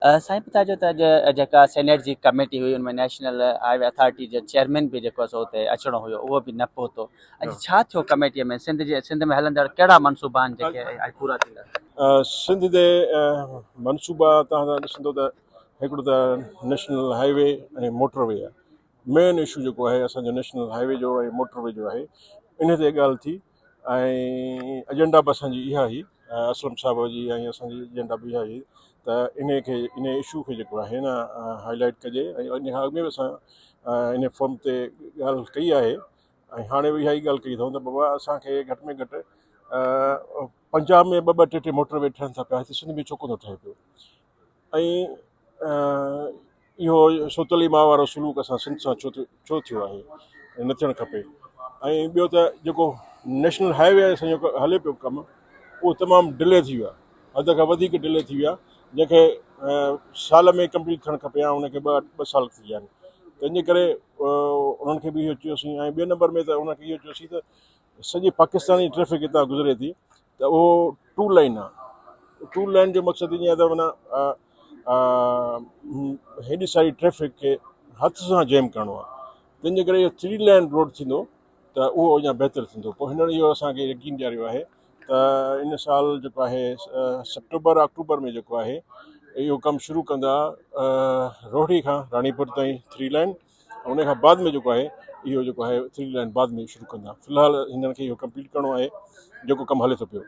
سائين ٻڌائجو ته اڄ جيڪا سينيٽ جي ڪميٽي هئي ان ۾ نيشنل هاء وي اٿارٽي جو چيئرمين به جيڪو سو اتي اچڻو هيو اهو به نه پهتو. اڄ ڇا ٿيو ڪميٽي ۾؟ سنڌ جي سنڌ ۾ هلندڙ ڪهڙا منصوبا آهن جيڪي اڄ پورا ٿيندا؟ سنڌ جي منصوبا توهان ڏسندو ته هڪڙو ته national high V ۽ motor V آهي. مين اشو جيڪو آهي اسان جو نيشنل هاء وي جو ۽ موٽر وي جو آهي، ان تي ڳالهه ٿي ۽ ايجنڊا به اسان جي اها هئي، اسلم صاحب جي ۽ اسان جي ايجنڊا به اها هئي ته ان کي ان اشو کي جيڪو آهي نه هائي لائيٽ ڪجي. ۽ ان کان اڳ ۾ به اسان ان فورم تي ڳالهه ڪئي آهي ۽ هاڻي به اها ئي ڳالهه ڪئي اٿئون ته بابا اسان کي گهٽ ۾ گهٽ پنجاب ۾ ٻه ٻه ٽي ٽي موٽر وي ٺهن ٿا پيا، هتي سنڌ ۾ ڇو ڪونه ٿو ٺهي پيو؟ ۽ اهو سوتلي ماء وارو سلوڪ اسان سنڌ سان ڇو ڇو ٿيو آهي؟ نه ٿيڻ کپي. ۽ ٻيو ته جيڪو نيشنل هاء وي اسان جو هلي پيو ڪم، اهو تمام ڊلي ٿي ويو آهي، حد کان وڌيڪ ڊلي ٿي ويو آهي. جنهن کي سال ۾ ڪمپليٽ ٿيڻ کپي ها، ان کي ٻه ٻه سال ٿي ويا آهن. تنهن جي ڪري انهن کي به اهو چيوسين. ۽ ٻئي نمبر ۾ ته انهن کي اهو چيوسين ته سڄي پاڪستان جي ٽريفڪ هتان گذري ٿي ته اهو ٽو لائن آهي. ٽو لائن جو مقصد ائين آهي ته معنيٰ هيڏي ساري ٽريفڪ کي هٿ سان جيم ڪرڻو آهي. تنهن جي ڪري اهو ٿري لائن روڊ ٿيندو ته اهو اڃا بهتر ٿيندو. پوء هنن اهو اسان کي يقين ڏياريو آهي ته ان سال جيڪو آهي سيپٽمبر آڪٽوبر ۾ جيڪو آهي اهو ڪم شروع ڪندا، روهڙي کان راڻيپور تائين ٿري لائن، ان کان بعد ۾ جيڪو آهي اهو جيڪو آهي ٿري لائن بعد ۾ شروع ڪندا. في الحال هنن کي اهو ڪمپليٽ ڪرڻو آهي جيڪو ڪم هلي ٿو پيو.